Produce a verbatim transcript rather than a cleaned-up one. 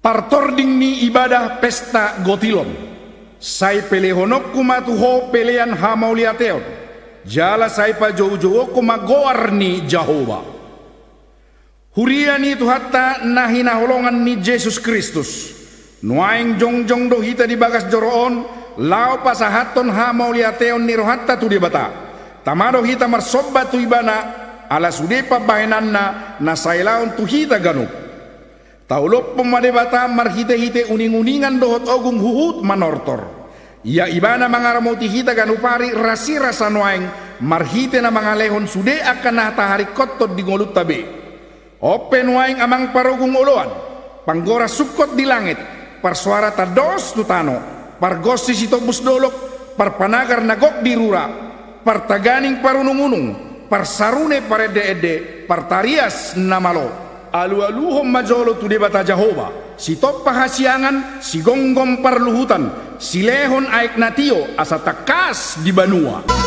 Partording ni ibadah pesta gotilon. Sai pelehononku ma tu ho pelean hamauliateon, jala sai pajoujouonku ma goar ni Jahowa. Huria ni Tuhanta na hinaholongan ni Jesus Kristus, nuaeng jongjong do hita di bagas joro on, laho pasahathon hamauliateon ni rohanta tu Debata. Tama do hita marsomba tu Ibana, ala sude pambahenanna na sailaon tu hita ganup. Taulomhon ma Debata marhitehite uninguningan dohot ogung huhut manortor. Ia Ibana mangaramoti hita ganup ari rasirasa nuaeng, marhite na mangalehon sude angka na taharingkothon di ngolunta be. On pe nuaeng, amang parogung oloan, panggora sungkot di langit, parsoara tandos tu tano, pargonsi sitombus dolok, parpanagar na gok di rura, partaganing parunungunung, parsarune parendeende, partarias na malo. Alualuhon ma jolo tu Debata Jahowa, sitompa hasiangan, sigomgom parluhutan, silehon aek na tio asa tangkas di banua.